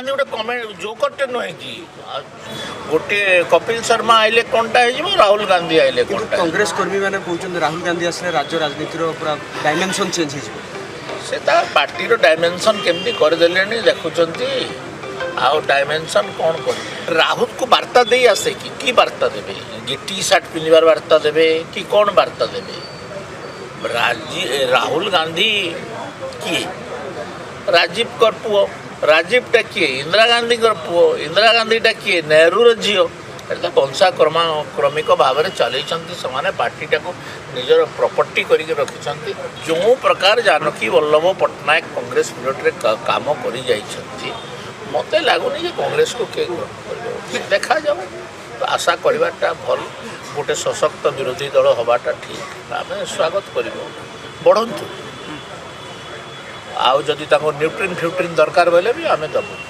ଗାନ୍ଧୀ ଗୋଟେ କମେଣ୍ଟ ଜୋକରଟେ ନୁହେଁ କି? ଆଉ ଗୋଟିଏ କପିଲ ଶର୍ମା ଆଇଲେ କ'ଣଟା ହେଇଯିବ, ରାହୁଲ ଗାନ୍ଧୀ ଆଇଲେ କିନ୍ତୁ କ'ଣଟା? କଂଗ୍ରେସ କର୍ମୀମାନେ କହୁଛନ୍ତି, ରାହୁଲ ଗାନ୍ଧୀ ଆସିଲେ ରାଜ୍ୟ ରାଜନୀତିର ପୁରା ଡାଇମେନସନ୍ ଚେଞ୍ଜ ହେଇଯିବ। ସେ ତା ପାର୍ଟିର ଡାଇମେନସନ୍ କେମିତି କରିଦେଲେଣି ଦେଖୁଛନ୍ତି, ଆଉ ଡାଇମେନସନ୍ କ'ଣ କରିବେ? ରାହୁଲକୁ ବାର୍ତ୍ତା ଦେଇ ଆସେ କି? କି ବାର୍ତ୍ତା ଦେବେ? କି ଟି ସାର୍ଟ ପିନ୍ଧିବାର ବାର୍ତ୍ତା ଦେବେ କି କ'ଣ ବାର୍ତ୍ତା ଦେବେ? ରାହୁଲ ଗାନ୍ଧୀ କିଏ? ରାଜୀବଙ୍କର ପୁଅ। ରାଜୀବଟା କିଏ? ଇନ୍ଦିରା ଗାନ୍ଧୀଙ୍କର ପୁଅ। ଇନ୍ଦିରା ଗାନ୍ଧୀଟା କିଏ? ନେହେରୁର ଝିଅ। ଏଟା ତ ବଂଶାକ୍ରମ କ୍ରମିକ ଭାବରେ ଚଲେଇଛନ୍ତି ସେମାନେ, ପାର୍ଟିଟାକୁ ନିଜର ପ୍ରପର୍ଟି କରିକି ରଖିଛନ୍ତି। ଯେଉଁ ପ୍ରକାର ଜାନକୀ ବଲ୍ଲଭ ପଟ୍ଟନାୟକ କଂଗ୍ରେସ ପିରିୟଡ଼ରେ କାମ କରିଯାଇଛନ୍ତି, ମୋତେ ଲାଗୁନି ଯେ କଂଗ୍ରେସକୁ କିଏ ଗ୍ରହଣ କରିବ। ଦେଖାଯାଉ, ଆଶା କରିବାଟା ଭଲ। ଗୋଟେ ସଶକ୍ତ ବିରୋଧୀ ଦଳ ହେବାଟା ଠିକ୍, ଆମେ ସ୍ୱାଗତ କରିବୁ। ବଢ଼ନ୍ତୁ, ଆଉ ଯଦି ତାଙ୍କୁ ନ୍ୟୁଟ୍ରିନ୍ ଫ୍ୟୁଟ୍ରିନ୍ ଦରକାର ବୋଇଲେ ବି ଆମେ ଦେବୁ।